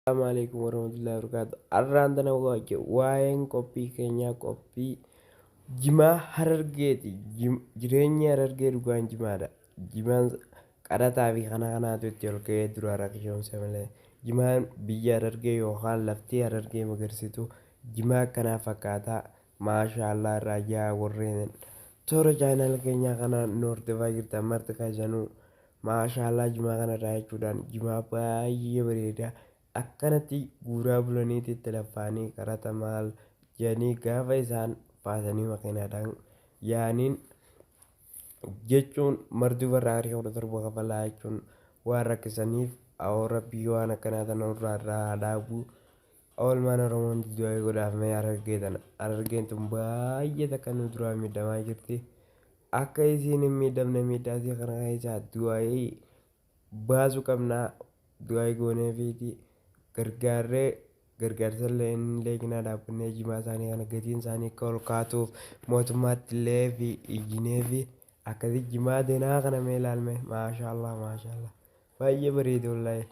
Assalamu alaikum warahmatullahi wabarakatuh. Arraan tana waa'een qophii keenyaa qophii jimaa Harargeeti. Jireenyi Harargee dhugaan jimaadha. Jimaan qaraxaa fi kana kanaatu itti ol ka'ee dura rakishoomse malee. Jimaan biyya Harargee yookaan lafti Harargee magarsitu jimaa akkanaa fakkaataa. Maashaallah irraa jaa warreen toora chaanaala keenyaa kana nu hordofaa jirtan marti keessanuu maashaallah jimaa kanarraa jechuudhaan jimaa baay'ee bareeda. Akkanatti guuraa bulaniiti itti laffaanii qaraxa maal jedhanii gaafa isaan baasanii makiinaadhaan yaaniin jechuun marti warra harka 17 kafalaa jechuun waan rakkisaniif awoo rabbii waan akkanaa tana nurraa irraa haa dhaabu. Oolmaan Oromoon du'aa godhaaf mee Harargee tana. Harargeen tun baay'ee takka nu duraa miidhamaa jirti. Akka isiin hin miidhamne miidhaa isii kana keessaa du'aa'ii baasuu qabnaa. Du'aa'ii gooneefiiti gargaarree gargaarsa illee illee cinaa dhaabbannee jimaa isaanii kana gatiin isaanii akka ol kaatuuf mootummaatti illee fi iyyinee fi akkasii jimaa denaa kana mee ilaalme maashaallah maashaallah baay'ee bareeda wallaahi.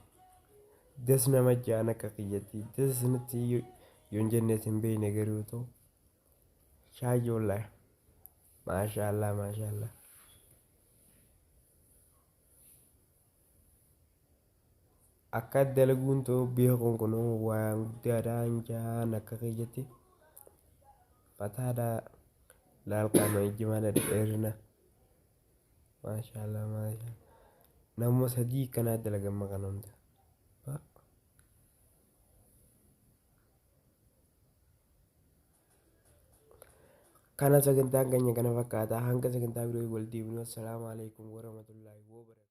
Das nama ja'an akka kiyyatti das isinitti yoon jennees hin beekne garuu ta'u shaayii wallaahi maashaallah maashaallah. Akka dalaguun ta'u beekuun kun waan guddaadha ja'an akka kiyyatti fataadha laal qaama ijjimaa dhedheerina maashaallah maashaallah nama sadii kanaa dalagan kana hunda. Kana sagantaan keenya kana fakkaata hanga sagantaa biroo wal deebinu assalaamu alaikum warahmatullaahi wabarakatuh.